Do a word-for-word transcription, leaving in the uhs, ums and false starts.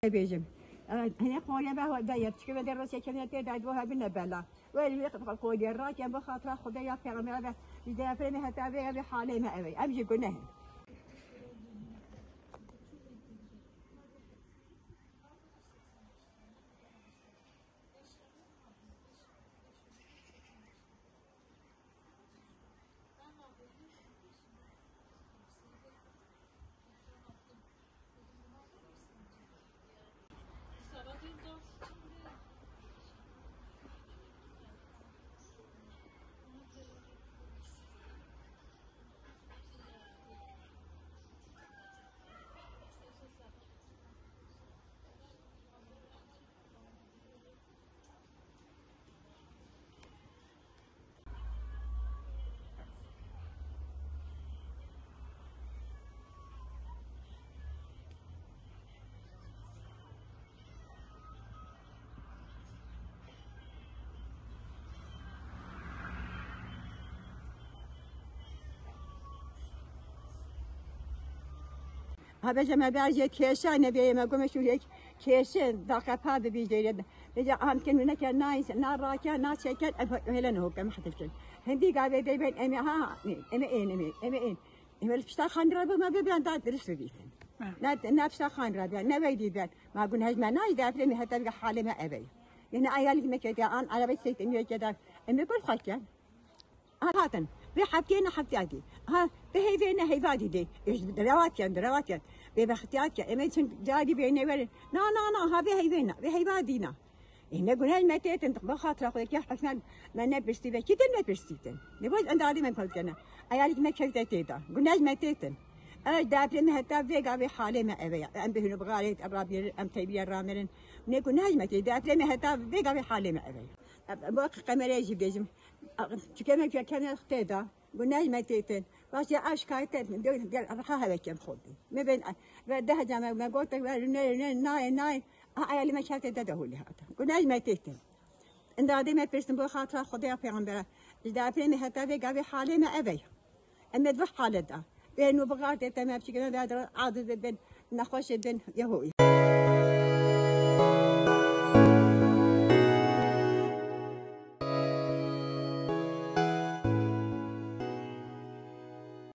Bêjim. Hinê qoriyê me ve yetişkê ve de rosê kene tê de bo hebine bela. Wê li qoriye raken bo xatira Xwedê ya pêxember ve. Ji depremê heta vê evê halê me evê. Em jî guneh in. Ha, bêje me berjê kêşe, ne bê me gome şûrek kêşe, daxe pa bibî jêre. Bêje am ken neke na, na rake, na çeken, em hele ne hokem xatir ken. Hindi gavê de ben, em ha, em en, em en, em en. Em el pişta xan ra bime, be ben da dirist bibîtin. Ha. Ne, ne pişta xan ra ben, ne wey dî ben. Ma gun hej me na, î de mi heta halê me evey. Yine ayalik me kete an, arabet sekte mi kete, em gol xaken. Ha, hatin. Vê hefteyê ne hefteyakî. Ha, vê heyvê ne heyva dî dê. Rewat ken, rewat ken. Vê bextiyat ke. Em ê çin carî bê nêwerin. Na, na, na, ha vê heyvê ne. Vê heyva dî na. Ê, ne guneh me têtin. Bi xatira xwe ke hikmet me nepirsî ve kî din nepirsîtin. Ne boz endadî me kol kene. Ayalik me kevte têda. Guneh me têtin. Ez depremê heta vê gavê halê me eve ya. Em bihîno bixarê, em rabîrin, em teybiye ramerin. Ne guneh me tê. Depremê heta vê gavê halê me eve ya. Bo qemerê jî bêjim. Çike me pêkene tê da. Guneh me têtin. Baş ya aşkayet de, de, de, ha heve kem xordi. Me ben, ve deh came me gote ve ne, ne, nay, nay. A ayali me kevte de de holi hata. Guneh me têtin. Inda de me pirsin bo xatira Xwedê ya pêxembera. Ji depremê heta vê gavê halê me eve ya. Em ê di vê halê de. Bê nû bixarte te me biçîkene de aciz bin, nexweş bin, yehoyî.